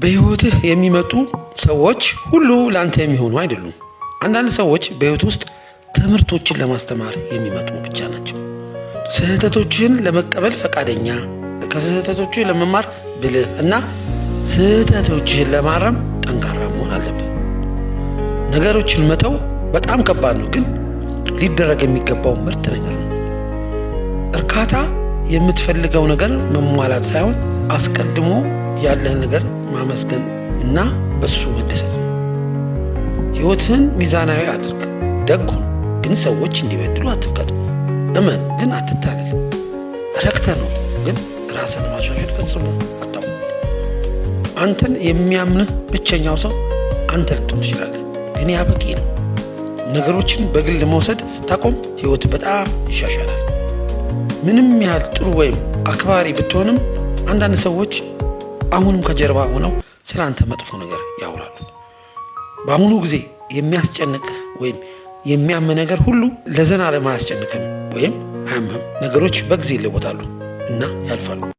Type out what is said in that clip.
በሕይወትህ የሚመጡ ሰዎች ሁሉ ለአንተ የሚሆኑ አይደሉም። አንዳንድ ሰዎች በሕይወት ውስጥ ትምህርቶችን ለማስተማር የሚመጡ ብቻ ናቸው። ስህተቶችህን ለመቀበል ፈቃደኛ፣ ከስህተቶችህ ለመማር ብልህ እና ስህተቶችህን ለማረም ጠንካራ መሆን አለብህ። ነገሮችን መተው በጣም ከባድ ነው፣ ግን ሊደረግ የሚገባው ምርጥ ነገር ነው። እርካታ የምትፈልገው ነገር መሟላት ሳይሆን አስቀድሞ ያለህን ነገር ማመስገን እና በሱ መደሰት ነው። ሕይወትህን ሚዛናዊ አድርግ። ደግ ሁን፣ ግን ሰዎች እንዲበድሉ አትፍቀድ። እመን፣ ግን አትታለል። ረክተህ ነው፣ ግን ራስን ማሻሻል ፈጽሞ አታቁም። አንተን የሚያምንህ ብቸኛው ሰው አንተ ልትሆን ትችላለህ፣ ግን ያ በቂ ነው። ነገሮችን በግል መውሰድ ስታቆም ሕይወት በጣም ይሻሻላል። ምንም ያህል ጥሩ ወይም አክባሪ ብትሆንም አንዳንድ ሰዎች አሁንም ከጀርባ ሆነው ስለ አንተ መጥፎ ነገር ያወራሉ። በአሁኑ ጊዜ የሚያስጨንቅህ ወይም የሚያምህ ነገር ሁሉ ለዘላለም አያስጨንቅህም ወይም አያምህም። ነገሮች በጊዜ ይለወጣሉ እና ያልፋሉ።